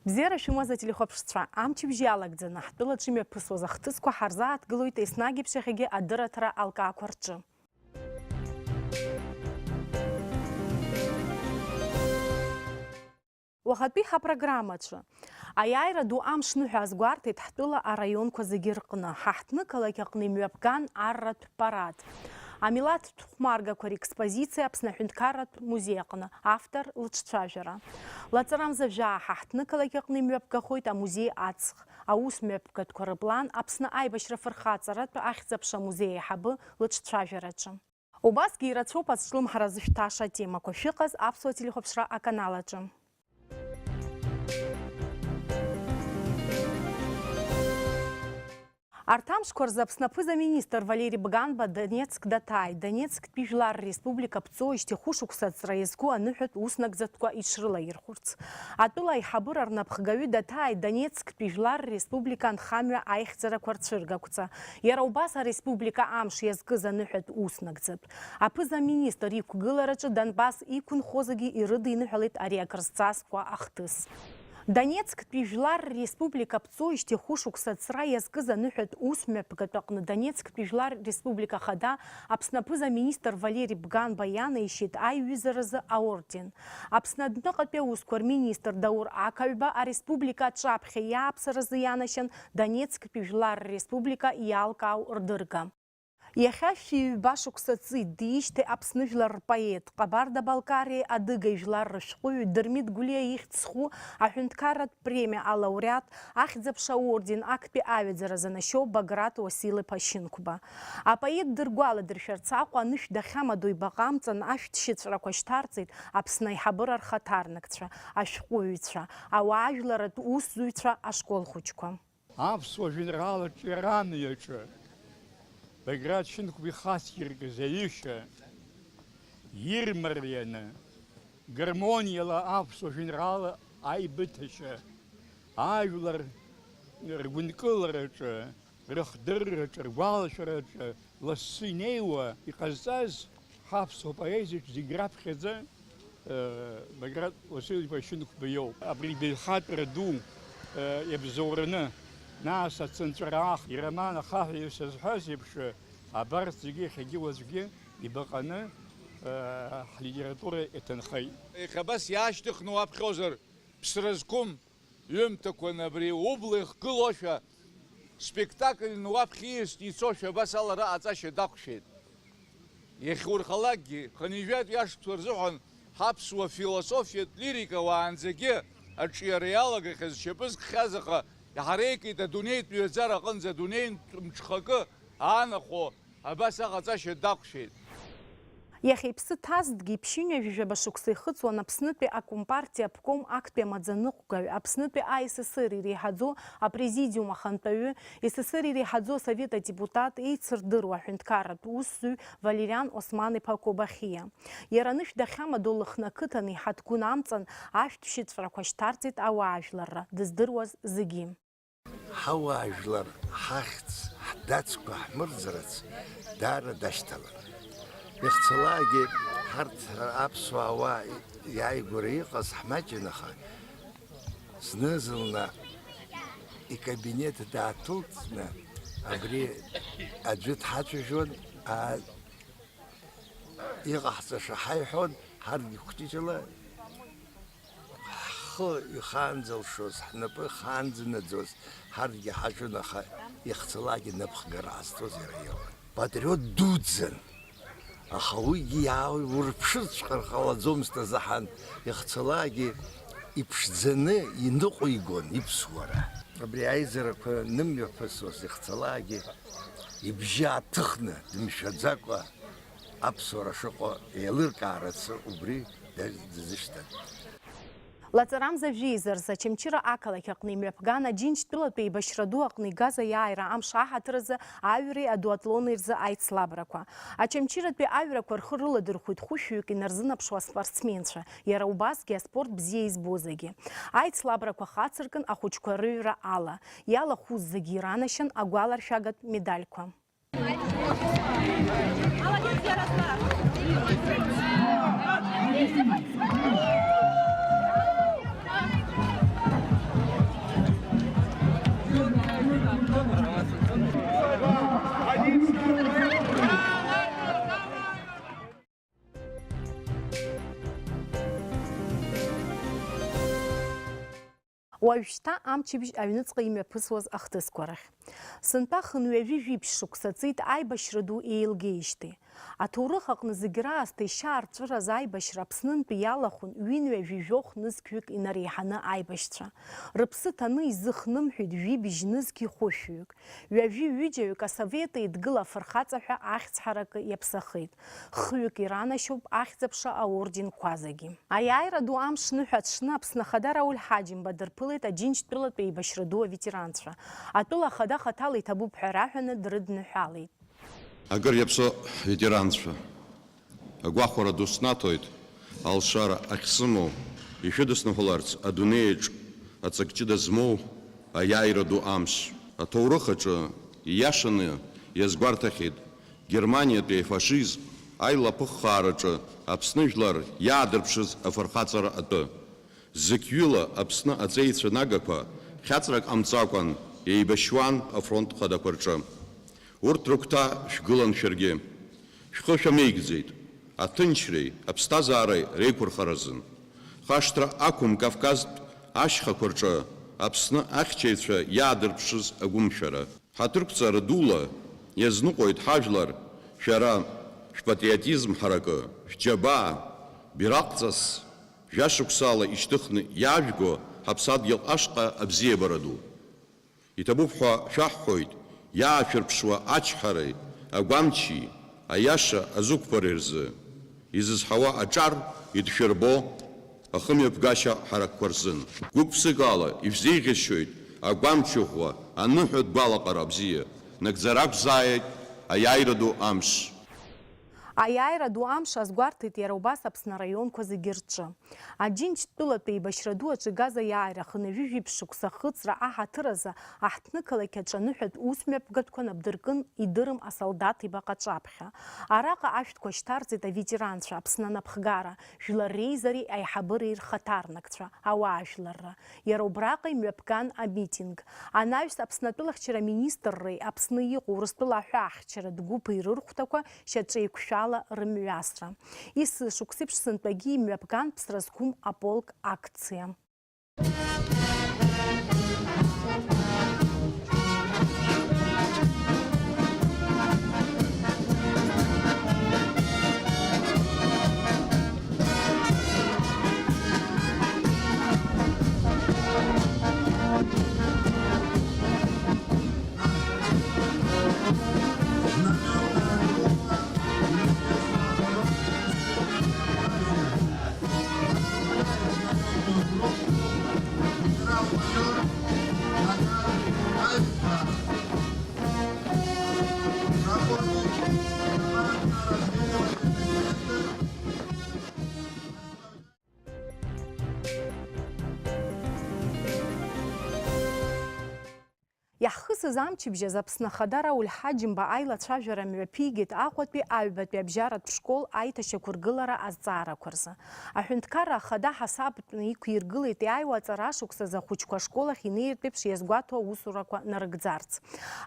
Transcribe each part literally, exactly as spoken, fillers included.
Бзиара шәымаз, ателехәаԥшцәа, амчыбжь иалагӡаны, ҳтәылаҿы имҩаԥысуаз ахҭысқәа ҳарзааҭгылоит еснагь еиԥш иахьагьы адырраҭара алкаақәа рҿы. Уахатәи ҳапрограммаҿы. Аиааира ду амш ныҳәа азгәарҭеит ҳтәыла араионқәа зегьы рҟны. Ҳа ҳҭнықалақь аҟны имҩаԥган арратә парад. Амилаҭтә хәмаргақәа рекспозициа Аԥсны аҳәынҭқарратә музеи аҟны, автор лыҿцәажәара. Лаҵарамза жәаа ҳа ҳҭнықалақь аҟны имҩаԥгахоит амузеи аҵх. Аус мҩаԥгатәқәа рыплан Аԥсны аибашьра фырхаҵаратә ахьӡ-аԥша амузеи аиҳабы лыҿцәажәараҿы. Убасгьы ирацәоуп азҿлымҳара зышәҭаша атемақәа. Шәыҟаз аԥсуа телехәаԥшра аканал аҿы. Арҭ амшқәа рзы Аԥсны аԥыза-министр Валери Бганба Донецк даҭааит. Донецктәи Жәлар Республика ԥҵәоижьҭеи хәышықәса аҵра иазку аныҳәатә уснагӡатәқәа иҽрылаирхәырц. Атәыла аиҳабыра рнапхгаҩы даҭааит Донецктәи Жәлар Республика анхамҩа аихьӡарақәа рцәыргақәҵа. Иара убас ареспублика амш иазкыз аныҳәатә уснагӡатә. Аԥыза-министр иқәгылараҿы Донбасс иқәынхо зегьы ирыдиныҳәалеит ари акрызҵазкуа ахҭыс. Донецктәи Жәлар Республика ԥҵәоижьҭеи хәышықәса аҵра иазкыз аныҳәатә ус мҩаԥгатә аҟны Донецктәи Жәлар Республика Ахада Аԥсны аԥыза-министр Валери Бганба ианаишьеит аиҩызаразы аорден. Аԥсны адәныҟатәи аусқәа рминистр Даур Ақаҩба ареспублика аҿаԥхьа иааԥсаразы ианашьан Донецктәи Жәлар Республика иалкаау рдырга. Иахьа шәи ҩба шықәса ҵит диижьҭеи Аԥсны жәлар рпоет, Ҟабарда-Балкариа адыга ижәлар рышәҟәыҩҩы Дырмит Гәлиа ихьӡ зху аҳәынҭқарратә премиа алауреат, ахьӡ-аԥша аорден актәи аҩаӡара занашьоу Баграт Уасил-иԥа Шьынқәба. Апоет дыргәаладыршәарц Аҟәа анышә дахьамадоу ибаҟа амҵан ашәҭшьыҵәрақәа шьҭарҵеит Аԥсны аиҳабыра рхаҭарнакцәа, ашәҟәыҩҩцәа, ауаажәларратә усзуҩцәа, ашкол хәыҷқәа. Аԥсуа жәеинраалаҿиара амҩаҿы Баграт Шьынқәба ихациркыз аҩышьа ирмарианы, гармониала аԥсуа жәеинраала аибыҭашьа, ажәлар ргәынкылараҿы, рыхдырраҿы, ргәалашәараҿы лассы инеиуа иҟазҵаз ҳаԥсуа поезиаҿ зегь раԥхьаӡа, э, Баграт Уасил-иԥа Шьынқәба иоуп. Абри баҩхатәра ду, э, иабзоураны, нас ацынҵәараах ироман Ахаҳә иҩсазҳәаз еиԥш, абарҭ зегьы иахьагьы уаҵәгьы ибаҟаны, э, ҳлитература иҭынхеит. Иахьа абас иаашьҭыхны уаԥхьозар, ԥсра зқәым ҩымҭақәан абри убла ихгылошәа, спектакльны уаԥхьа ииасны ицошәа абас ала раҟаҵашьа дақәшәеит. Иахьурхалакгьы, хынҩажәатәи ашықәсқәа рзыҳәан ҳаԥсуа философиатә лирика уаанӡагьы аҿиара иалагахьаз шьапы зкхьаз, аха иҳареикит адунеитә ҩаӡара аҟынӡа адунеи мҽхакы аанахәо, абас аҟаҵашьа дақәшәеит. Иахьа иԥсы ҭазҭгьы ԥшьынҩажәижәаба шықәса ихыҵуан Аԥснытәи акомпартиа аобком актәи амаӡаныҟәгаҩ, Аԥснытәи А С С Р иреиҳаӡоу апрезидиум ахантәаҩы, С С Р иреиҳаӡоу асовет адепутат, еицырдыруа аҳәынҭқарратә усзуҩ Валериан Осман-иԥа Кобахиа. Иара анышә дахьамадоу Лыхны ақыҭан иҳаҭгәын амҵан ашәҭшьыҵәрақәа шьҭарҵеит ауаажәларра, дыздыруаз зегьы. Ҳауаажәлар ҳахьӡ, ҳдацқәа ҳмырӡрац даара дашьҭалан. Иахьцалакгьы ҳарҭ аԥсуаа уа иааигәара иҟаз ҳмаҷын, аха зны-зынла икабинет дааҭылҵны абри аӡәы дҳацәажәон, аа, иҟаҳҵаша ҳаиҳәон, ҳарҭгьы кәҷыҷала ҳхы ихаанӡалшоз, ҳнапы хаанӡанаӡоз, ҳарҭгьы ҳаҿын, аха иахьцалакгьы напхгара ҟазҵоз иара иоуан. Патриот дуӡӡан, аха уигьы иааурԥшырҵәҟьар ҟалаӡомызт азыҳәан, иахьцалакгьы иԥшӡаны иныҟәигон иԥсуара. Абри аизарақәа нымҩаԥысуаз иахьцалакгьы ибжьы ааҭыхны, дымшәаӡакәа, аԥсуара шыҟоу еилыркаарацы убри дазышьҭан. Лаҵарамза жәеиза рзы Очамчыра ақалақь аҟны имҩаԥган Аџьынџьтәылатәи еибашьра ду аҟны игаз аиааира амш аҳаҭыр азы аҩреи адуатлони рзы аицлабрақәа. Очамчыратәи аҩрақәа рхы рыладырхәит хәышәҩык инарзынаԥшуа аспортсменцәа, иара убасгьы аспорт бзиа избо зегьы. Аицлабрақәа хацыркын ахәыҷқәа рыҩра ала. Иалахәыз зегьы иранашьан агәаларшәагатә медальқәа. Молодец, Ярослав! Молодец! Уажәшьҭа амчыбжь аҩныҵҟа имҩаԥысуаз ахҭысқәа рахь. Сынтәа хынҩажәи жәиԥшь шықәса ҵит аибашьра ду еилгеижьҭеи. Аҭоурых аҟны зегь раасҭа ишьаарҵәыраз аибашьра Аԥснынтәи иалахәын ҩынҩажәи жәохә нызқьҩык инареиҳаны аибашьцәа. Рыԥсы ҭаны изыхнымҳәит жәибжь нызқьи хәышәҩык. Ҩажәи ҩыџьаҩык асовет еидгыла афырхаҵа ҳәа ахьӡ ҳаракы иаԥсахеит. Хҩык иранашьоуп ахьӡ-аԥша аорденқәа зегьы. Аиааира ду амш ныҳәа аҽны Аԥсны Ахада Рауль Ҳаџьымба дырԥылеит Аџьынџьтәылатәи еибашьра ду аветеранцәа. Атәыла ахада хаҭала иҭабуп ҳәа раҳәаны дрыдныҳәалеит. Акыр иаԥсоу ветеранцәа, агәахәара ду снаҭоит, алшара ахьсымоу, ишәыдысныҳәаларц адунеиаҿ аҵак ҷыда змоу аиааира ду амш. Аҭоурых аҿы ииашаны иазгәарҭахьеит Германиатәи афашизм аилаԥыххаараҿы Аԥсны жәлар иаадырԥшыз афырхаҵара атәы. Зықьҩыла Аԥсны аҵеицәа нагақәа хьаҵрак ҟамҵакәан еибашьуан афронт хадақәа рҿы. Урҭ рыгәҭа шәгылан шәаргьы. Шәхы шәамеигӡеит. Аҭынчреи аԥсҭазаареи реиқәырхаразын. Хашҭра ақәым Кавказтә ашьхақәа рҿы Аԥсны ахьчаҩцәа иаадырԥшыз агәымшәара. Ҳаҭырқәҵара дула иазныҟәоит ҳажәлар, шәара шәпатриотизм ҳаракы, шәџьабаа, бираҟҵас, жәашықәсала ишьҭыхны иаажәго ҳаԥсадгьыл ашҟа абзиабара ду. Иҭабуп ҳәа шәаҳҳәоит иаашәырԥшуа ачҳареи, агәамчи, аиаша азықәԥареи рзы. Изызҳауа аҿар идшәырбо ахымҩаԥгашьа ҳаракқәа рзын. Гәык-ԥсыкала ишәзеиӷьасшьоит агәамч ӷәӷәа, аныҳәатә гәалаҟара бзиа, нагӡара ақәзааит аиааира ду амш. Аиааира ду амш азгәарҭеит иара убас Аԥсны араионқәа зегьы рҿы. Аџьынџьтәылатәи еибашьра ду аҿы игаз аиааира хынҩажәи жәиԥшь шықәса ахыҵра аҳаҭыр азы аҳҭнықалақь аҿы аныҳәатә усмҩаԥгатәқәа напдыркын идырым асолдаҭ ибаҟа аҿаԥхьа. Араҟа ашәҭқәа шьҭарҵеит аветеранцәа, Аԥсны анапхгара, Жәлар реизареи аиҳабыреи рхаҭарнакцәа, ауаажәларра. Иара убраҟа имҩаԥган амитинг. Анаҩс Аԥсны атәылахьчара аминистрреи Аԥсны иҟоу Урыстәыла аҳәаахьчаратә гәыԥи рырхәҭақәа шьаҿеиқәшәала рымҩасра. Есышықәсеиԥш сынтәагьы имҩаԥган ԥсра зқәым аполк акциа. Иаҳхысыз амчыбжь азы Аԥсны Ахада Рауль Ҳаџьымба аилацәажәара мҩаԥигеит Аҟәатәи аҩбатәи абжьаратә школ аиҭашьақәыргылара азҵаарақәа рзы. Аҳәынҭқарра Ахада ҳасабтәны иқәиргылеит иааиуа аҵара ашықәсазы ахәыҷқәа ашкол ахь инеиртә еиԥш иазгәаҭо аусурақәа нарыгӡарц.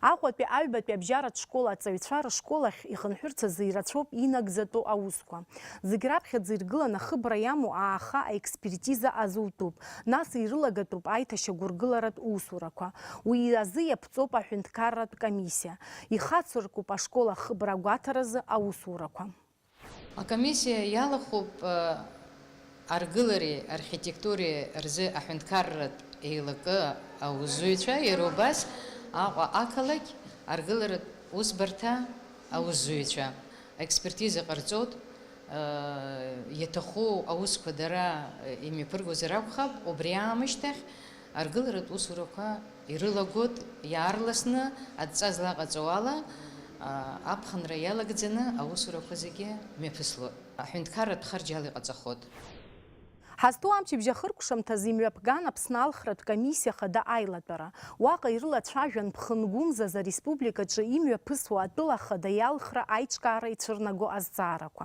Аҟәатәи аҩбатәи абжьаратә школ аҵаҩцәа рышкол ахь ихынҳәырц азы ирацәоуп инагӡатәу аусқәа. Зегь раԥхьаӡа иргыланы ахыбра иамоу ааха аекспертиза азутәуп, нас ирылагатәуп аиҭашьақәыргыларатә усурақәа. Уи азы иаԥҵоуп аҳәынҭқарратә комиссиа. Ихацыркуп ашкол ахыбра агәаҭаразы аусурақәа. Акомиссиа иалахәуп, э, аргылареи архитектуреи рзы аҳәынҭқарратә еилакы аусзуҩцәа, иара убас Аҟәа ақалақь аргыларатә усбарҭа аусзуҩцәа. Аекспертиза ҟарҵоит, э, иаҭаху аусқәа дара, э, имҩаԥыргозар акәхап, убри аамышьҭахь аргыларатә усурақәа ирылагоит иаарласны адҵа злаҟаҵоу ала, а, аԥхынра иалагӡаны аусурақәа зегьы мҩаԥыслоит. Аҳәынҭқарратә харџьал иҟаҵахоит. Ҳазҭоу амчыбжь ахыркәшамҭазы имҩаԥган Аԥсны алхратә комиссиа хада аилатәара. Уаҟа ирылацәажәан ԥхынгәымзазы ареспубликаҿы имҩаԥысуа атәыла ахада иалхра аиҿкаара ицәырнаго азҵаарақәа.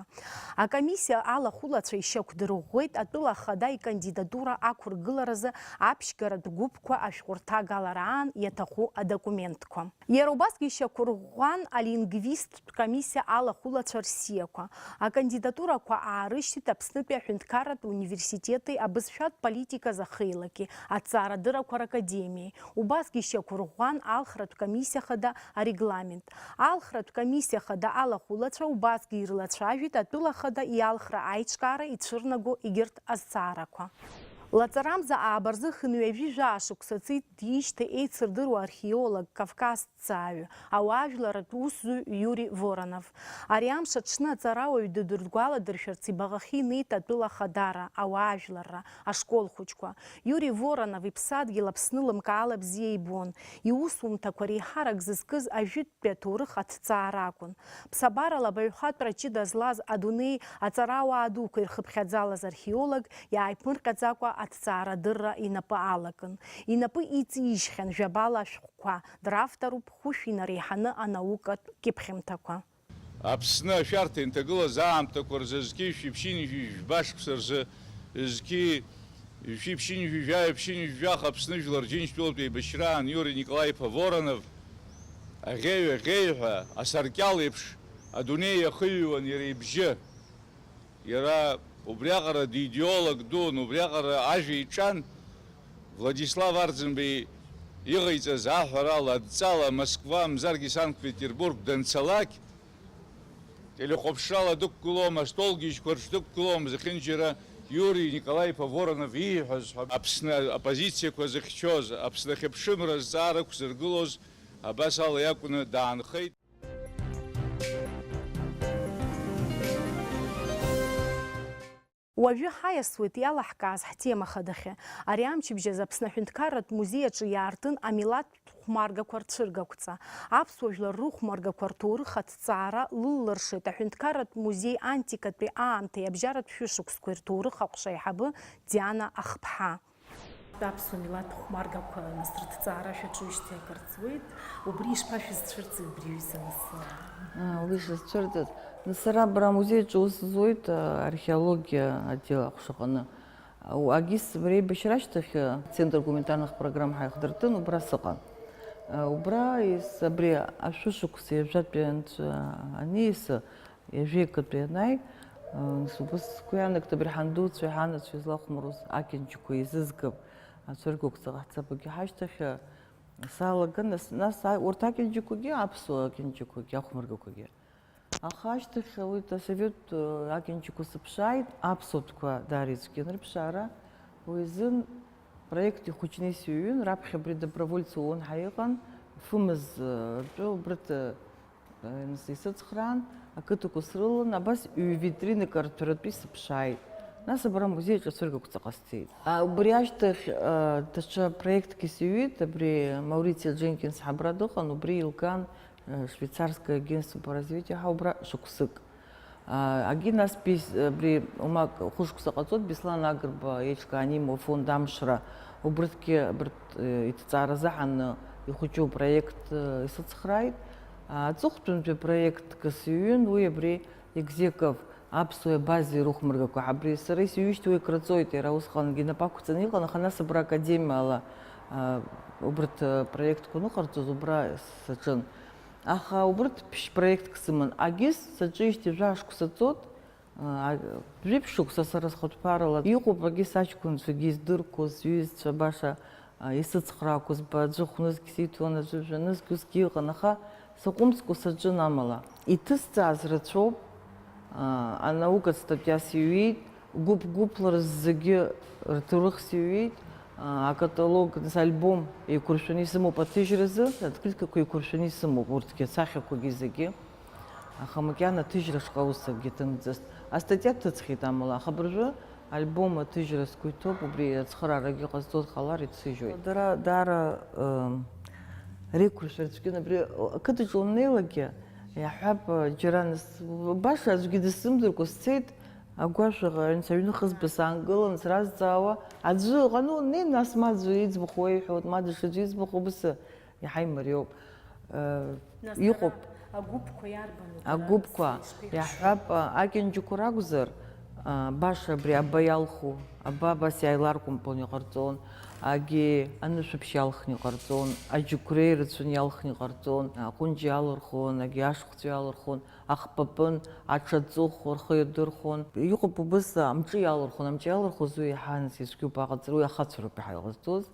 Акомиссиа алахәылацәа ишьақәдырӷәӷәеит атәыла ахада икандидатура ақәыргыларазы аԥшьгаратә гәыԥқәа ашәҟәырҭагалара аан иаҭаху адокументқәа. Иара убасгьы ишьақәырӷәӷәан алингвисттә комиссиа алахәылацәа рсиақәа. Акандидатурақәа аарышьҭит Аԥснытәи аҳәынҭқарратә университет университети абызшәатә политиказ ахеилаки аҭҵаарадыррақәа ракадемиеи. Убасгьы ишьақәырӷәӷәан алхратә комиссиа хада арегламент. Алхратә комиссиа хада алахәылацәа убасгьы ирлацәажәеит атәыла хада иалхра аиҿкаара ицәырнаго егьырҭ азҵаарақәа. Лаҵарамза ааба рзы хынҩажәи жәаа шықәса ҵит диижьҭеи еицырдыруа археолог, кавказҭҵааҩы, ауаажәларратә усзуҩ Иури Воронов. Ари амш аҽны аҵарауаҩ дыдыргәаладыршәарц ибаҟахьы инеит атәыла ахадара, ауаажәларра, ашкол хәыҷқәа. Иури Воронов иԥсадгьыл Аԥсны лымкаала бзиа ибон. Иусумҭақәа реиҳарак зызкыз ажәытәтәи аҭоурых аҭҵаара акәын. Ԥсабарала абаҩхатәра ҷыда злаз адунеи аҵарауаа дуқәа ирхыԥхьаӡалаз археолог иааиԥмырҟьаӡакәа аҭҵаарадырра инапы алакын. Инапы иҵижьхьан жәабала ашәҟәқәа, дравторуп хәышә инареиҳаны анаукатә кьыԥхьымҭақәа. Аԥсны ашәарҭа инҭагылаз аамҭақәа рзы зқьи жәшәи ԥшьынҩажәи жәба шықәса рзы зқьи жәшәи ԥшьынҩажәи жәаҩа ԥшьынҩажәи жәаха Аԥсны Жәлар Џьынџьтәылатә еибашьраан Иури Николаи-иԥа Воронов аӷьеҩ-аӷьеҩҳәа асаркьал еиԥш адунеи иахыҩуан иара ибжьы. Иара убриаҟара дидеолог дуун, убриаҟара ажәа иҿан. Владислав Арӡынба иҟаиҵаз аҳәарала, адҵала Москва, мзаргьы Санкт-Петербург данцалак, телехәаԥшрала дықәгылом, астолгьежьқәа рҿы дықәгылом, зехьынџьара Иури Николаи-иԥа Воронов ииҳәаз ҳәа Аԥсны апозициақәа зыхьчоз, Аԥсны ахьыԥшымра азҵаара ықәзыргылоз абас ала иакәны даанхеит. Уажәы ҳаиасуеит иалаҳкааз ҳтема хадахьы. Ари амчыбжь азы Аԥсны аҳәынҭқарратә музеи аҿы иаартын амилаҭтә хәмаргақәа рцәыргақәҵа. Аԥсуа жәлар рыхәмаргақәа рҭоурых аҭҵаара лыллыршеит аҳәынҭқарратә музеи антикатәи аамҭеи абжьаратә шәышықәсқәеи рҭоурых аҟәшаиҳабы Диана Ахԥҳа. Аԥсуа милаҭ хәмаргақәа, нас, рыҭҵаара шәаҿуижьҭеи акыр ҵуеит. Убри ишԥашәызцәырҵи убри аҩыза, нас? Аа, уи шысцәырҵыз. Нас, сара абра амузеи аҿы аус зуеит, а, археологиа отдел аҟәшаҟаны. Агис реибашьра ашьҭахь, а, Центр гуманитарных программ ҳаихдыртын, убра сыҟан. А, убра ес-, абри ашәышықәса ҩажәатәи анцәа аниас, ҩажәеи акатәи анааи, нас убас сгәы иаанагт абри ҳандуцәеи ҳанацәеи злахәмаруаз акьанџьқәа еизызгап, ацәыргақәҵа ҟаҳҵап, егьи ҳашьҭахь салаган, нас, нас а-, урҭ акьанџьқәагьы, аԥсуа акьанџьқәагьы, ахәмаргақәагьы. Аха ашьҭахь уи асовет, э, акьанџьқәа сыԥшааит, аԥсуатәқәа даара ицәгьан рыԥшаара, уи азын проект ихәыҷны исыҩын, раԥхьа абри добровольцы уонҳа иҟан, фымз, э, ртәы убрҭ, э, Нас исыцхраан, ақыҭақәа срылан, абас ҩ-витринак арҭәаратәы исыԥшааит. Нас абра амузеи аҿы ацәыргақәҵаҟа сцеит. А, убри ашьҭахь, а, даҽа проектк исыҩит, абри Маурицио Дженкинс ҳабра дыҟан, убри илган, а, Швейцарское агентство по развитию ҳәа убра шықәсык. А, агьи нас бес-, абри умак хәышықәса ҟаҵоит, Беслан Агрба еиҿкааны имоу афонд Амшра, убрыгьы абарҭ, э, иҭҵаара азыҳәан ихәыҷу проект, э, исыцхрааит. Аҵыхәтәантәи апроектк сыҩын, уи абри Егзеков аԥсуа абаза ирыхәмаргақәа. Абри сара исҩышьҭуа икраҵоит, иара усҟангьы инапы ақәҵаны иҟан, аха нас абра академиала, а, убарҭ, а, проектқәа аныҟарҵоз убра саҿын. Аха убарҭ ԥшь-проектк сыман. Агьыс саҿижьҭеи жәа шықәса ҵуеит, а, жәиԥшь шықәса сара схатәԥарала. Иҟоуп агьыс аҷкәынцәагьы издырқәоз, сҩызцәа баша а, исыцхраақәоз ба, аӡәы хәнызқь сиҭон, аӡәы жәанызқь, усгьы ыҟан, аха саҟәымҵкәа саҿын амала. Иҭысҵааз рацәоуп, а, анаукатә статиа сыҩит, гәыԥ-гәыԥла зегьы рҭоурых сыҩит, а, акаталог, нас, альбом еиқәыршәаны исымоуп аҭыжьразы, открыткақәа еиқәыршәаны исымоуп урҭгьы, асахьақәагьы зегьы. Аха макьана аҭыжьра шҟа ус акгьы ҭымҵыцт. Астатиа ҭыҵхьеит амала, аха абыржәы альбом аҭыжьра сгәы иҭоуп, убри ацхыраарагьы ҟазҵо дҟалар ицыжьуеит. Дара даара, ы, реиқәыршәара цәгьан, абри ақыҭаҿы уаннеилакгьы, иаҳҳәап, џьара нас, баша аӡәгьы дысзымдыркәа сцеит, агәашәаҟа, аҩнцәа аҩныҟа збо саангылан, сразҵаауа, аӡәы ыҟан, унеи, нас ма аӡәы иӡбахә уеиҳәоит, ма даҽаӡәы иӡбахә, убыс Иаҳа имариоуп. Э, нас иҟоуп. Дара агәыԥқәа иарбану? Дара агәыԥқәа, ишԥеиԥшу? Иаҳҳәап, а, акьанџьқәа ракәзар, Баша абри аба иалху, аба абас иааиларкәымпылны иҟарҵон, агьи анышәаԥшь иалхны иҟарҵон, аџьықәреи рацәаны иалхны иҟарҵон, аҟәынџьа иалырхон, агьи ашхәцәа иалырхон, ахпапын, аҽаҵыхә рхы иадырхон. Иҟоуп убыс амҿы иалырхон, амҿы иалырхуаз уи иаҳа нас ицәгьоуп аҟаҵара, уи ахацәа роуп иаҳа иҟазҵоз.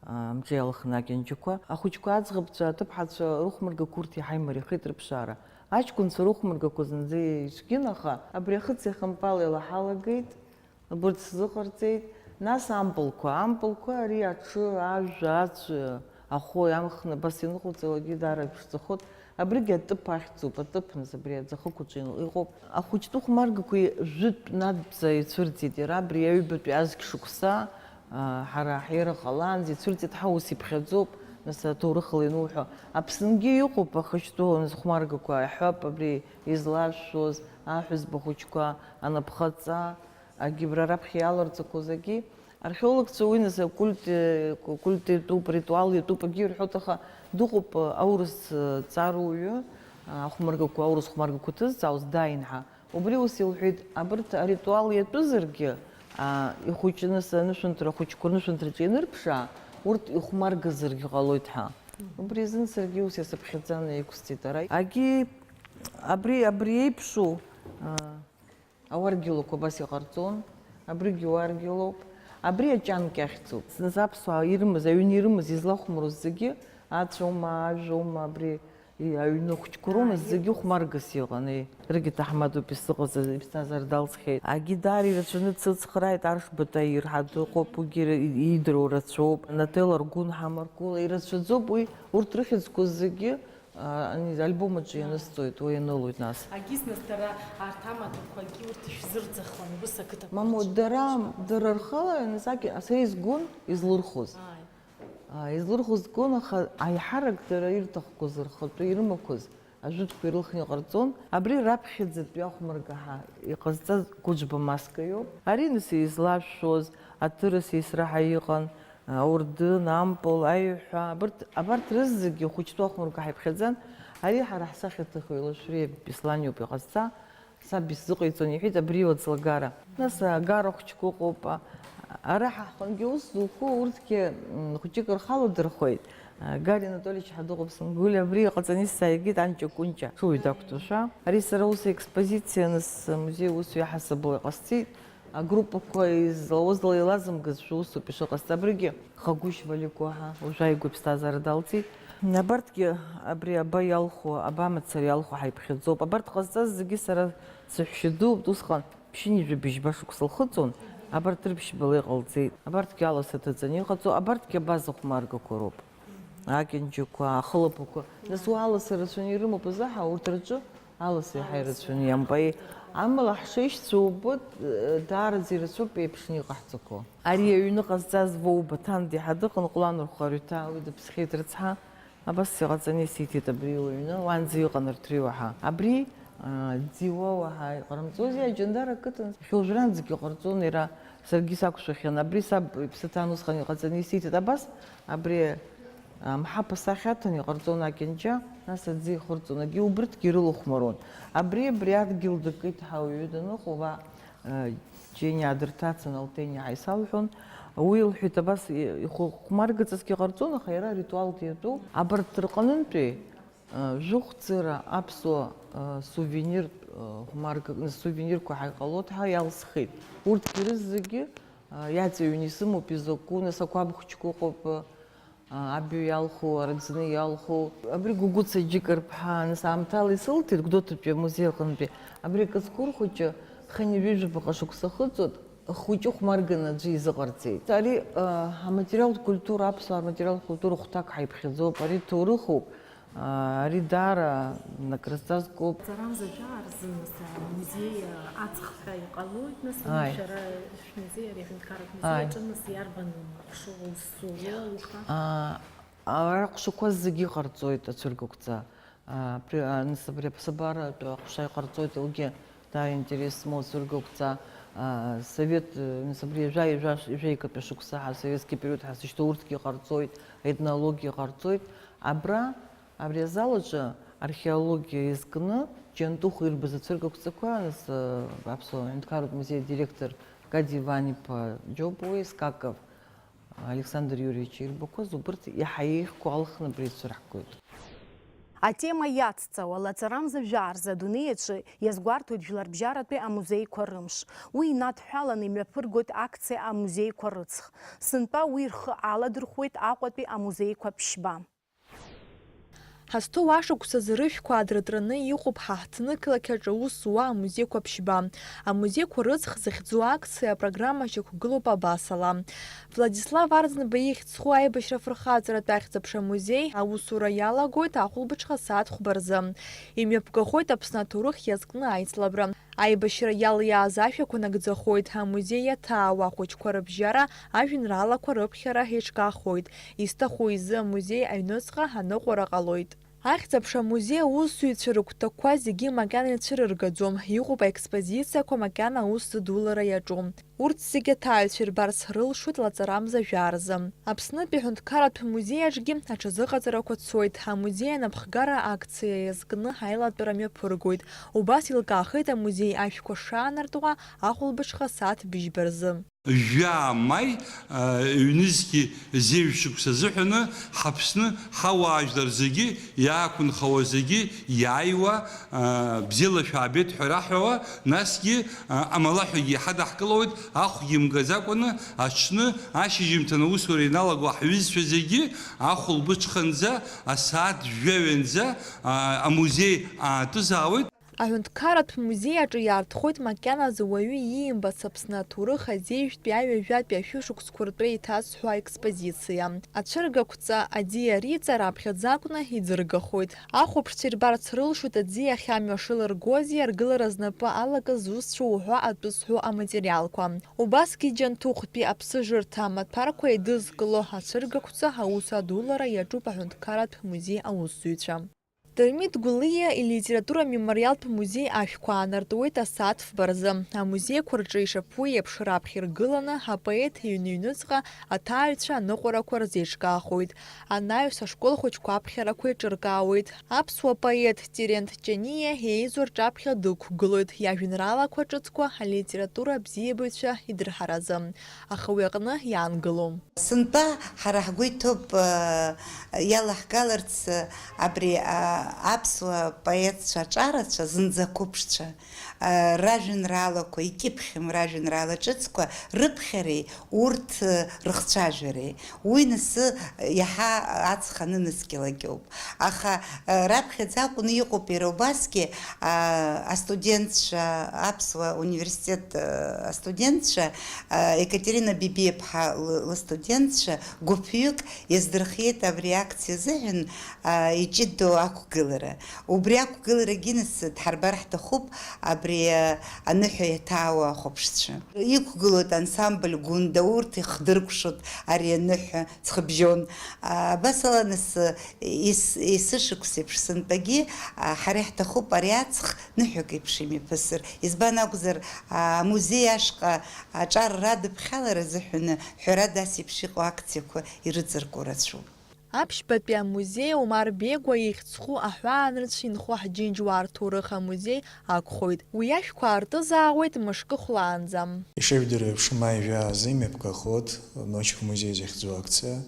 Амҿы иалхны акьанџьақәа. Ахәыҷқәа аӡӷабцәа, аҭыԥҳацәа рыхәмаргақәа урҭ иаҳа имариахеит рыԥшаара. Аҷкәынцәа рыхәмаргақәа зынӡа ицәгьан, аха абри ахыц иахьынтәала илаҳалагеит, абырҭ сзыҟарҵеит. Нас ампылқәа, ампылқәа ари аҽы, ажәа, ацә, ахәы иамхны абас ианыҟауҵалакгьы даара иԥшӡахоит. Абригьы атыԥ ахьӡуп, атыԥ, нас абри аӡахықә аҿы иҟоуп. Ахәыҷтәы хәмаргақәа жәытә надбҵа ицәырҵит иара, абри аҩбатәи азқь шықәса, аа, ҳара ҳиара ҟалаанӡа ицәырҵит ҳәа ус иԥхьаӡоуп, нас аҭоурыхала иануҳәо. Аԥсынгьы иҟоуп ахәыҷтәы хәмаргақәа, иаҳҳәап, абри изларшәшәоз аҳәызба хәыҷқәа, анапхаҵа, агьи абра раԥхьа иаларҵақәоз агьи. Археологцәа уи нас акульт, акульт иатәуп, ритуал иатәуп, акгьы ирҳәоит, аха дыҟоуп аурыс ҵаруаҩы, ахәмаргақәа, аурыс хәмаргақәа ҭызҵаауаз дааин ҳәа. Убри ус илҳәеит, абарҭ аритуал иатәызаргьы, а, ихәыҷны са анышәынҭра, ахәыҷқәа рнышәынҭраҿы ианырԥшаа, урҭ ихәмаргазаргьы ҟалоит ҳәа. Убри азын саргьы ус иасыԥхьаӡаны иқәсҵеит ара. Агьи абри, абри еиԥшу, а, Ауаргьалақәа абас иҟарҵон, абригьы уаргьалоуп, абри аҷанк иахьӡуп. Зынӡа аԥсуаа ирымаз, аҩны ирымаз, излахәмаруаз зегьы, ацәоума, ажәоума, абри и-, аҩны ахәыҷқәа роума, зегьы хәмаргас иҟан, еи. Даргьы ҭаҳмадоуп исыҟаз, иԥсҭазаара далҵхьеит. Агьи даара ирацәаны дсыцхрааит, Аршба Таир ҳәа дыҟоуп, уигьы ир-, идыруа рацәоуп, Нателла Аргәын ҳәа Маркула, ирацәаӡоуп уи, урҭ рыхьӡқәа зегьы, А, ани, альбом аҿы ианысҵоит, уи ианылоит нас. Агьыс нас дара арҭ амаҭәақәагьы урҭ ишәзырӡахуан, убыс ақыҭақәа Мамоу, рҿы. Дара, дара рхала ианысакьа, сара изгон излырхуз. Ааи. А, излырхуз гон, аха аиҳарак дара ирҭахқәаз рхатәы ирымақәаз ажәытәқәа ирылхны иҟарҵон. Абри раԥхьаӡатәи ахәмарга ҳәа иҟазҵаз Гәыџба Маска иоуп. Ари нас излашәшәоз, Аҭырас Есра ҳәа иҟан. Аурдын, ампыл, аиҳәа, абарҭ, абарҭ рызегьы хәыҷтәы ахәмарга ҳаиԥхьаӡан, ари ҳара ҳсахьаҭыхҩы Лашәриа Беслан иоуп иҟазҵа, саб исзыҟаиҵон, иҳәеит, абри иуаӡлагара. Нас агара хәыҷқәа ыҟоуп, а, ара ҳаҟынгьы ус зуқәу, урҭгьы, м, хәыҷык рхаладырхәеит. А, Гари Анатольевич ҳәа дыҟоуп, сымгәылҩа, абри иҟаҵаны исзааигеит Анҷа Кәынҷа, шуаҩ дақәтәоушәа. Ари сара ус аекспозициа аныс, амузеи усзуҩы иаҳасабала иҟасҵеит. Агруппақәа излауаз ала илазымгаз шәусуп ишыҟасҵа. Абригьы Хагәышь Валикәа ҳәа уажәы ааигәа иԥсҭазаара далҵит. Абарҭгьы абри аба иалху, аба мацара иалху ҳаиԥхьаӡоуп. Абарҭ ҟазҵаз зегьы сара саҳәшьа дууп, усҟан ԥшьынҩажәи быжьба шықәса лхыҵуан, абарҭ рыԥшьбала иҟалҵеит. Абарҭгьы аласа ҭаҵаны иҟаҵоу, абарҭгьы абаза хәмаргақәа роуп. Акьанџьақәа, ахылаԥақәа. Нас уа аласа рацәаны ирымоуп азы ҳәа, урҭ рҿы аласа иаҳа ирацәаны иамбаи. Амала ҳшеишьцәа убоит, даараӡа ирацәоуп еиԥшны иҟаҳҵақәо. Ари аҩны ҟазҵаз Воу Баҭанди ҳәа дыҟан, Ҟәланырхәа Рыҭаа, уи дыԥсхьеит рыцҳа. Абас иҟаҵаны исиҭеит абри уаҩны, уаанӡа иҟан арҭ реиуаҳа. Абри, аа, Ӡиуа уаҳа иҟарымҵози, Аҷандара ақыҭан. Иахьа уажәраанӡагьы иҟарҵон иара, саргьы сақәшәахьан. Абри саб иԥсы ҭан усҟан иҟаҵаны исиҭеит. Абас абри, аа, Мҳаԥ асахьа аҭан иҟарҵон акьанџьа, нас аӡы ихырҵон, агьи убырҭгьы ирылахәмаруан. Абри, абри адгьыл дакит ҳауаҩы даныҟоу, уа, Џьениа дырҭацан, Алтениа исалҳәон. Уи лҳәеит, абас ихәмаргаҵасгьы ҟарҵон, аха иара аритуалтә иатәу. Абарҭ рҟынтәи, э, жәохәҵыра аԥсуа, э, сувениртә, э, хәмарга-, сувенирқәа ҳәа иҟалоит ҳәа иалсхит. Урҭгьы рызегьы, э, иаҵаҩны исымоуп, изакәу, нас, акәаба хәыҷқәа ыҟоуп, э, Абаҩ иалху, Араӡны иалху, абри Гәыгәыца Џьыкарԥҳа, нас аамҭала исылҭеит Гәдоуҭатәи амузеи аҟынтәи. Абри акаҵкәыр хәыҷы хынҩажәижәаба шықәса ахыҵуеит, хәыҷы хәмарганы аӡәы изыҟарҵеит. Ари, а, аматериалтә культура, аԥсуаа рматериалтә культура хәҭак ҳаиԥхьаӡоуп, ари ҭоурыхуп, а, ари даара акрызҵазкуп. Ҵарамза жәаа рзын, нас, амузеи, а, аҵх ҳәа иҟалоит, нас, Ааи. Шәара шәмузеи, ари аҳәынҭқарратә музеи Ааи. Аҿы, нас, иарбан Ара аҟәшақәа зегьы иҟарҵоит ацәыргақәҵа. А, при-, а, нас абри аԥсабаратәы аҟәша иҟарҵоит, илгьы даараинтерес змоу ацәыргақәҵа. А, совет, э, нас абри ҩажәа, ҩажәа, ҩажәа икатәи шықәса ҳа, советский период ҳәа сышьҭоу урҭгьы ҟарҵоит, аетнологиа ҟарҵоит. Абра, абри азал аҿы Археологиа иазкны Џьантыхә ирбаз ацәыргақәҵақәа, нас, э, Аԥсуа аҳәынҭқарратә музеи адиректор Гади Ваниԥа Џьопуеи Скаков Александр Иуриевич ирбақәаз, убырҭ иаҳа еиӷьқәоу алхны абри ицәырҳгоит. Атема иацҵауа лаҵарамза жәаа рзы адунеи аҿы иазгәарҭоит Жәларбжьаратәи амузеиқәа рымш. Уи инадҳәаланы имҩаԥыргоит акциа Амузеиқәа рыцх. Сынтәа уи рхы аладырхәуеит Аҟәатәи амузеиқәа ԥшьба. Ҳазҭоу ашықәсазы рышәқәа аадыртраны иҟоуп ҳа ҳҭнықалақь аҿы аус зуа амузеиқәа ԥшьба. Амузеиқәа рыцх захьӡу акциа апрограмма шьақәгылоуп абасала. Владислав Арӡынба ихьӡ зху аибашьра афырхаҵаратә ахьӡ-аԥша музеи аусура иалагоит ахәылбыҽха сааҭ хәба рзы. Имҩаԥгахоит Аԥсны аҭоурых иазкны аицлабра. Аибашьра иалиааз ашәақәа нагӡахоит, амузеи иаҭаауа ахәыҷқәа рыбжьара ажәеинраалақәа рыԥхьара еиҿкаахоит, изҭаху изы амузеи аҩныҵҟа аныҟәара ҟалоит. Ахьӡ-аԥша амузеи аусзуҩцәа рыгәҭакқәа зегьы макьана ицәырыргаӡом, иҟоуп аекспозициақәа макьана аус зыдулара иаҿу. Урҭ зегьы аҭааҩцәа ирбарц рылшоит лаҵарамза жәаа рзы. Аԥснытәи аҳәынҭқарратә музеи аҿгьы аҽазыҟаҵарақәа цоит. Амузеи анапхгара акциа иазкны аилатәара мҩаԥыргоит. Убас еилкаахеит амузеи ашәқәа шаанартуа ахәылбыҽха сааҭ быжьба рзы. Жәаа маи, а, ҩнызқьи зеижә шықәса азыҳәаны ҳаԥсны ҳауаажәлар зегьы, иаақәынхауа зегьы иааиуа, а, бзиала шәаабеит ҳәа раҳәауа, насгьы, а, амалаҳәагьы иҳадаҳкылауеит, ахәгьы мгаӡакәаны аҽны ашьыжьымҭан аусура ианалаго ҳҩызцәа зегьы ахәылбыҽханӡа, асааҭ жәаҩанӡа, а, амузеи аатәызаауеит. Аҳәынҭқарратә музеи аҿы иаартхоит макьаназы уаҩы иимбац Аԥсны аҭоурых азеижәтәи аҩажәатәи ашәышықәсқәа ртәы еиҭазҳәо аекспозициа. Ацәыргақәҵа аӡиа риҵа раԥхьаӡа акәны иӡыргахоит. Ахәаԥшцәа ирбарц рылшоит аӡиа ахьамҩа шылыргози аргылара знапы алакыз зусҭцәоу уҳәа атәы зҳәо аматериалқәа. Убасгьы Џьанҭыхәтәи аԥсыжырҭа амаҭәарқәа еидызкыло ацәыргақәҵа аус адулара иаҿуп аҳәынҭқарратә музеи аусзуҩцәа. Дырмит Гәлиа илитература мемориалтә музеи ашәқәа аанартуеит асааҭ фба рзы. Амузеиқәа рҿы ишаԥу еиԥш раԥхьа иргыланы апоет иҩны-ҩныҵҟа аҭааҩцәа аныҟәарақәа рзеиҿкаахоит. Анаҩс ашкол хәыҷқәа аԥхьарақәа еиҿыркаауеит. Аԥсуа поет Терент Ҷаниа еизо рҿаԥхьа дықәгылоит иажәеинраалақәа ҿыцқәа алитература абзиабаҩцәа идырҳаразы. Аха уи аҟны иаангылом. Сынтәа ҳара ҳгәы иҭоуп, э, иалаҳгаларц, э, абри, а, аԥсуа поетцәа аҿарацәа, зынӡа қәыԥшцәа, э, ражәеинраалақәа, икьыԥхьым ражәеинраала ҿыцқәа рыԥхьареи урҭ, э, рыхцәажәареи. Уи насы, э, иаҳа аҵх анынаскьалак иоуп. Аха, э, раԥхьаӡа акәны иҟоуп иара убасгьы, а, астудентцәа, аԥсуа университет, э, астудентцәа, э, Екатерина Бибиаԥҳа лы-, лыстудентцәа гәыԥҩык иаздырхиеит абри акциа азыҳәан, а, иҷыдоу ақәгылара. Убри ақәгыларагьы нас дҳарбар ҳҭахуп абри, а, аныҳәа иаҭаауа ахәаԥшцәа. Иқәгылоит ансамбль Гәында, урҭ ихдыркәшоит ари аныҳәа ҵхыбжьон. А, абас ала нас, ес-, есышықәс еиԥш сынтәагьы, а, ҳара иаҳҭахуп ари аҵх ныҳәак еиԥш имҩаԥысыр. Избан акәзар, а, амузеи ашҟа аҿар радыԥхьалара азыҳәаны ҳәарада ас еиԥш иҟоу акциақәа ирыҵаркуа рацәоуп. Аԥшьбатәи амузеи Омар Бегәа ихьӡ зху аҳәаанырцә инхо ҳџьынџьуаа рҭоурых амузеи акәхоит. Уи ашәқәа аартызаауеит мышкы хәлаанӡа. Ишыжәдыруа еиԥш, маи жәаа азы имҩаԥгахоит Ночь в музее захьӡу акциа.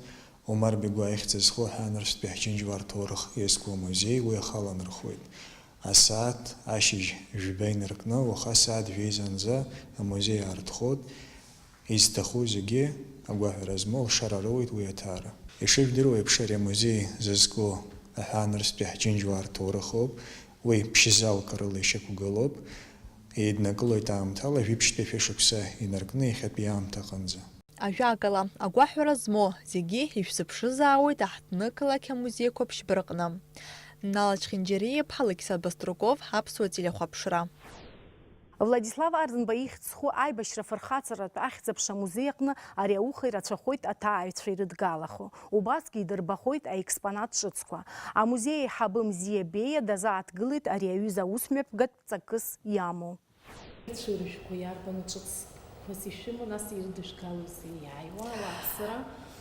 Омар Бегәа ихьӡ зху аҳәаанырцәтәи ҳџьынџьуаа рҭоурых иазку амузеи уи ахала нырхуеит. Асааҭ ашьыжь жәба инаркны, уаха асааҭ жәеизанӡа амузеи аартхоит. Изҭаху зегьы агәаҳәара змоу алшара роуеит уи аҭаара. Ишыжәдыруа еиԥш, ари амузеи зызку аҳәаанырцәтәи ҳџьынџьуаа рҭоурых ауп. Уи ԥшьзалк рыла ишьақәгылоуп. Еиднакылоит аамҭала жәиԥшьтәи ашәышықәса инаркны иахьатәи аамҭа аҟынӡа. Ажәакала, агәаҳәара змоу зегьы ишәзыԥшызаауеит аҳҭнықалақь амузеиқәа ԥшьба рҟны. Нала Чхинџьариа-иԥҳа, Алықьса Баструков, Аԥсуа телехәаԥшра. Владислав Арӡынба ихьӡ зху аибашьра афырхаҵаратә ахьӡ-аԥша амузеи аҟны ари ауха ирацәахоит аҭааҩцәа ирыдгалахо. Убасгьы идырбахоит аекспонат ҿыцқәа. Амузеи аиҳабы Мзиа Беиа дазааҭгылеит ари аҩыза аусмҩаԥгатә ҵакыс иамоу. Цәыршәқәа иарбан ҿыцқәас ишәымоу, нас ирыдышәгалоузеи иааиуа ауааԥсыра?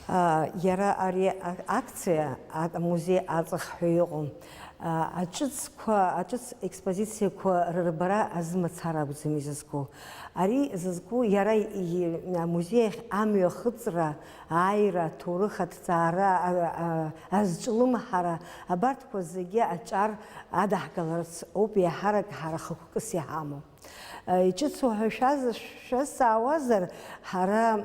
А, иара ари а-, акциа, а-, амузеи аҵых ҳәа иҟоу, Аҿыцқәа, аҿыц експозициақәа рырбара азы мацара акәӡам изызку. Ари зызку иара и-, амузеи ахь амҩа ахыҵра, ааира, аҭоурых аҭҵаара, а-, а-, азҿлымҳара, абарҭқәа зегьы аҿар адаҳгаларц ауп еиҳарак ҳара хықәкыс иҳамоу. Иҿыцу ҳәа шәаз-, шәазҵаауазар, ҳара, м,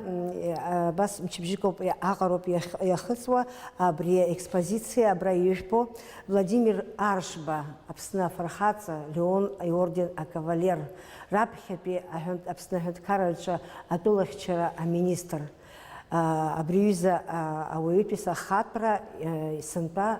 абас мчыбжьыкоуп, аҟароуп иахь-, иахыҵуа абри аекспозициа абра ижәбо, Владимир Аршба, Аԥсны афырхаҵа, Леон иорден акавалер, раԥхьатәи аҳәынҭ-, Аԥсны аҳәынҭқарраҿы атәылахьчара аминистр. Абри аҩыза ауаҩытәыҩса ахатәра сынтәа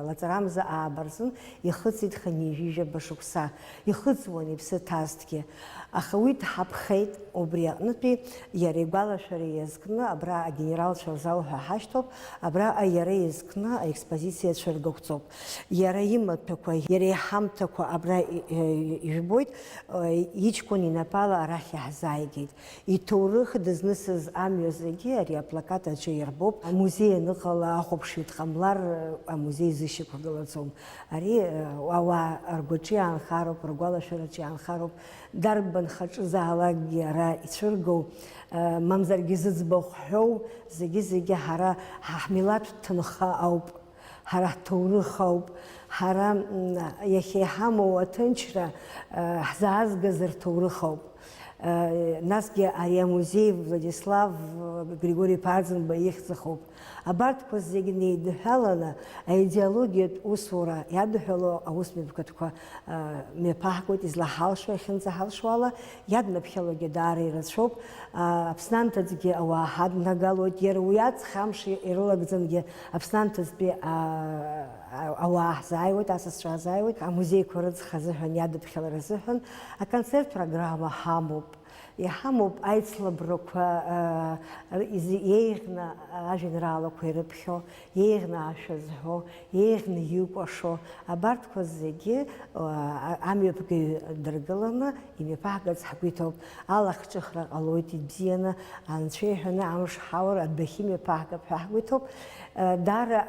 лаҵарамза ааба рзын ихыҵит хынҩажәижәаба шықәса. Ихыҵуан иԥсы ҭазҭгьы. Аха уи дҳаԥхеит, убри аҟнытәи иара игәалашәара иазкны абра агенералцәа рзал ҳәа ҳашьҭоуп, абраҟа иара изкны аекспозициа цәыргақәҵоуп. Иара имаҭәақәа, иара иҳамҭақәа абра ижәбоит, иҷкәын инапала арахь иаҳзааигеит. Иҭоурых дызнысыз амҩа зегьы ари аплакат аҿы ирбоуп. Амузеи аныҟала ахәаԥшҩы дҟамлар, амузеи зышьақәыргылаӡом. Ари, э, ауаа ргәаҿы иаанхароуп, ргәалашәараҿы иаанхароуп. Дарбан хаҿызаалакгьы ара ицәыргоу, э, мамзаргьы зыӡбахә ҳәоу, зегьы-зегьы ҳара ҳа ҳмилаҭ ҭынха ауп. Ҳара ҳҭоурых ауп, ҳара, м, иахьа иҳамоу аҭынчра, э, ҳзаазгаз рҭоурых ауп. Э, насгьы ари амузеи Владислав, э, Григори Ԥарӡынба ихьӡ ахоуп. Абарҭқәа зегь неидҳәаланы, аидеологиатә усура иадҳәало аусмҩаԥгатәқәа, э, мҩаԥаҳгоит, излаҳалшо, иахьынӡаҳалшо ала, иаднаԥхьалогьы даара ирацәоуп. А, Аԥсны анҭыҵгьы ауаа ҳаднагалоит, иара уи аҵх амш ирылагӡангьы Аԥсны анҭыҵтәи, а, а, ауаа ҳзааиуеит, асасцәа ҳзааиуеит, амузеиқәа рыҵх азыҳәан, иадыԥхьалара азыҳәан аконцерт программа ҳамоуп. Иҳамоуп аицлабрақәа, а, р-, изы-, еиӷьны ажәеинраалақәа ирыԥхьо, еиӷьны ашәа зҳәо, еиӷьны икәашо, абарҭқәа зегьы, а, амҩаԥгаҩ дыргыланы имҩаԥаҳгарц ҳгәы иҭоуп. Алахҿыхра ҟалоит ибзианы, анцәа иҳәаны амш ҳаур адәахьы имҩаԥаҳгап ҳәа ҳгәы иҭоуп. Даара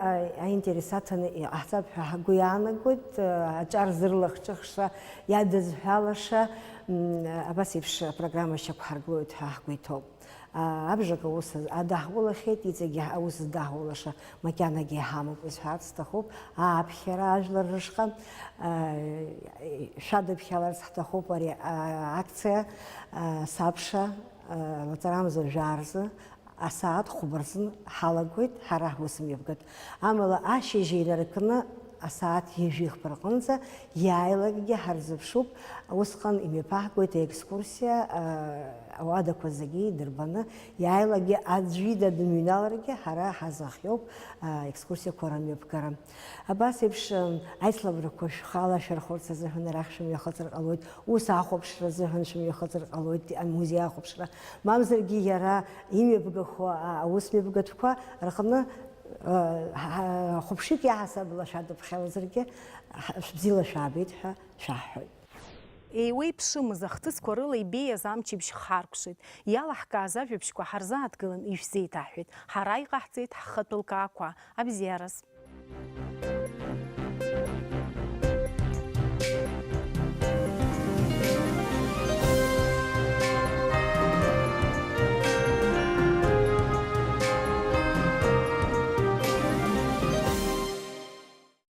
аинтерес аҭаны иҟаҳҵап ҳәа ҳгәы иаанагоит, аҿар зырлахҿыхша, иадызҳәалаша, м, абас еиԥш апрограмма шьақәҳаргылоит ҳәа ҳгәы иҭоуп. Абжак аус адаҳулахьеит, иҵегьы аус здаҳулаша макьанагьы иҳамоуп, изҳәарц сҭахуп, ааԥхьара ажәлар рышҟа, шәадыԥхьаларц ҳҭахуп ари акциа, сабша, лаҵарамза жәаа рзы, асааҭ хәба рзын ҳалагоит ҳара ҳусмҩаԥгатә. Амала ашьыжь инаркны асааҭ ҩажәихԥа рҟынӡа иааилакгьы ҳарзыԥшуп, усҟан имҩаԥаҳгоит аекскурсиа, ауадақәа зегьы идырбаны, иааилакгьы аӡәы ида дымҩналаргьы ҳара ҳазыхиоуп аекскурсиақәа рымҩаԥгара. Абас еиԥш, аицлабрақәа шәхала шәырхәарц азыҳәан арахь шәымҩахыҵыр ҟалоит, ус ахәаԥшра азыҳәан шәымҩахыҵыр ҟалоит, амузеи ахәаԥшра, мамзаргьы иара имҩаԥгахо аусмҩаԥгатәқәа рҟны, ҳа-, хәаԥшьҩык иаҳасабала шәадыԥхьалазаргьы, ҳа-, шәыбзиала шәаабеит ҳәа шәаҳҳәоит. Еиуеиԥшымыз ахҭысқәа рыла ибеиаз амчыбжь хҳаркәшеит. Иалаҳкааз ажәабжьқәа ҳарзааҭгылан ишәзеиҭаҳҳәеит. Ҳара иҟаҳҵеит ҳхатә лкаақәа. Абзиараз!